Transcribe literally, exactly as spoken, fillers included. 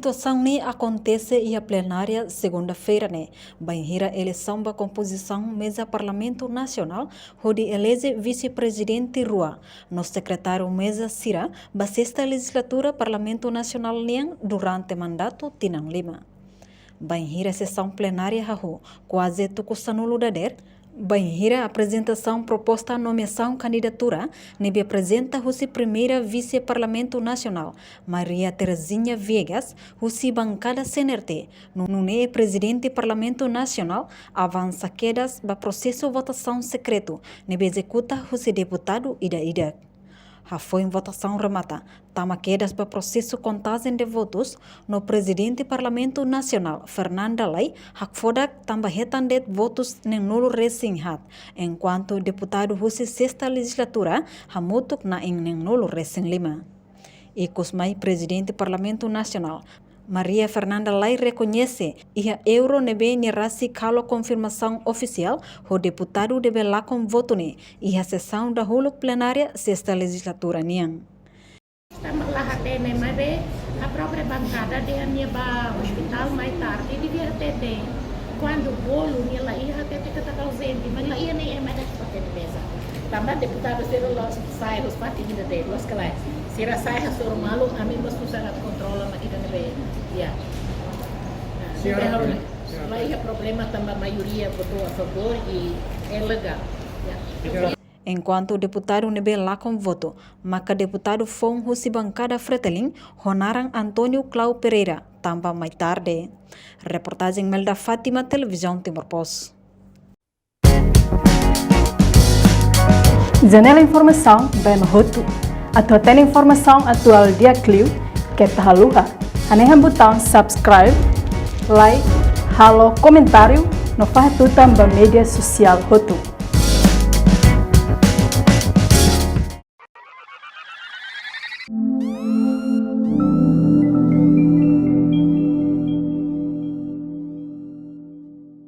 Situasaun ne'e akontese iha plenária segunda-feira ne'e, bainhira eleisaun ba kompozisaun meza Parlamentu Nasionál hodi eleje vise-prezidente rua no sekretáriu meza sira ba sesta lejizlatura Parlamentu Nasionál nian durante mandatu tinan lima. Bainhira sesaun plenária hahú kuaze tuku sanulu dadeer, bainhira aprezentasaun proposta nomeasaun kandidatura ne'ebé aprezenta husi primeira vise Parlamentu Nasionál, Maria Terezinha Viegas, husi bankada C N R T, nune'e Prezidente Parlamentu Nasionál avansa kedas ba prosesu votasaun sekretu ne'ebé ezekuta husi deputadu ida-idak. Hafoin votasaun remata, tama kedas ba prosesu kontajen de votus, no Prezidente Parlamentu Nasionál, Fernanda Lay, hakfodak tanba hetan de'it votus neenulu resin haat, enkuantu deputadu husi sesta lejizlatura hamutuk na'in neenulu resin lima. Ikus mai Prezidente Parlamentu Nasionál, Maria Fernanda Lay rekoñese iha erru ne'ebé nia rasik halo konfirmasaun ofisiál ho deputadu ne'ebé lakon votu ne'e iha sesaun dahuluk plenária sesta lejizlatura nian. Tanba la hatene, maibé a própria bankada dehan nia ba ospitál mai tarde, devia hatene. Kuandu bolu nia la iha, hatete katak auzente, mas la iha ne'e ema ida ke papel meza. Tanba deputadu sira la'ós sai husi partidu ida de'it, loos ka lae. Sira sai hasoru malu, ami mós susar atu kontrola mak ida ne'ebé. Ya. Senhora, ne'ebé halo, senhora, la iha problema tanba maioria votu a favór i é legál. Ya. Senhora. Enkuantu deputadu ne'ebé lakon votu, maka deputadu foun husi bankada Fretilin, ho naran António Clau Pereira, tama mai tarde. Reportajen Melda Fátima, Televizaun Timor Post. Janela informasaun ba ema hotu. Atu hatene informasaun atuál di'ak liu, keta haluha hanehan butaun subscribe, like, halo komentáriu, no fahe tutan ba média sosiál hotu.